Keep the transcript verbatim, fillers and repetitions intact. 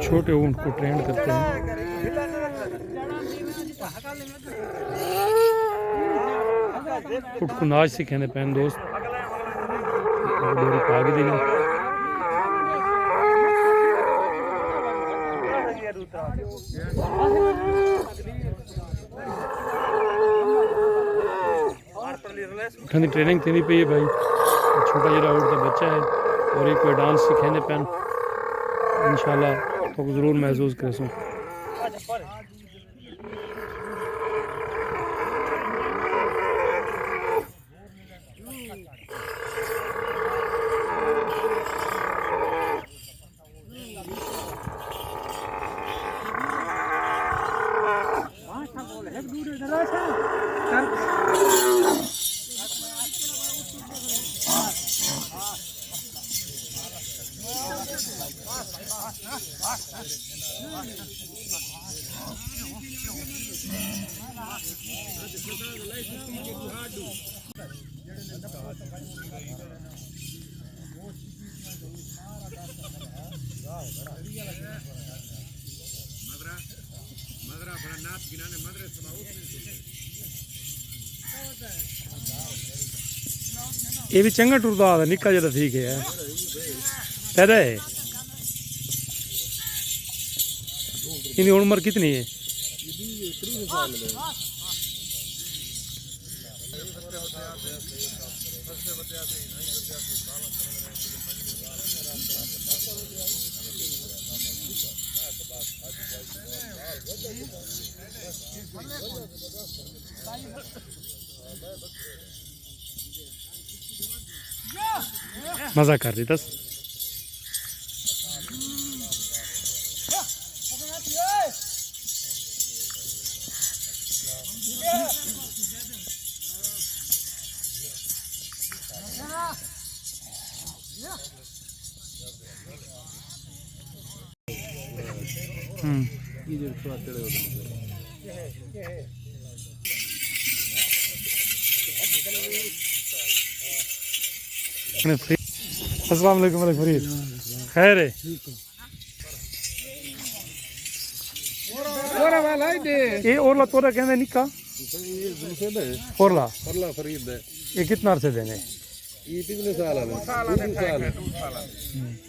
چھوٹے اونٹ کو ٹرینڈ کرتے ہیں۔ اونٹ کو ناچ سکھیندے پئن دوست۔ ڈوری پا کے دینا۔ اٹھاں دی ٹریننگ تھیندی پئی ہے بھائی۔ چھوٹا جیہڑا اونٹ دا بچہ ہے اور یہ کوئی ڈانس سکھیندے پئن۔ انشاءاللہ تہاکوں ضرور محظوظ کریسوں۔ یہ بھی چنگا ٹردا آ، نکا جا تھیک ہے۔ پیدا ہے۔ ان کی عمر کتنی ہے؟ مزہ کر رہی تس۔ ہوں۔ السلام علیکم ملک فرید۔ خیر ہے؟ یہ اورلا توڑا کہندے نکا؟ اورلا۔ اورلا فرید ہے۔ یہ کتنا عرصے دینے؟ یہ پچھلے سال آلے۔ پچھلے سال۔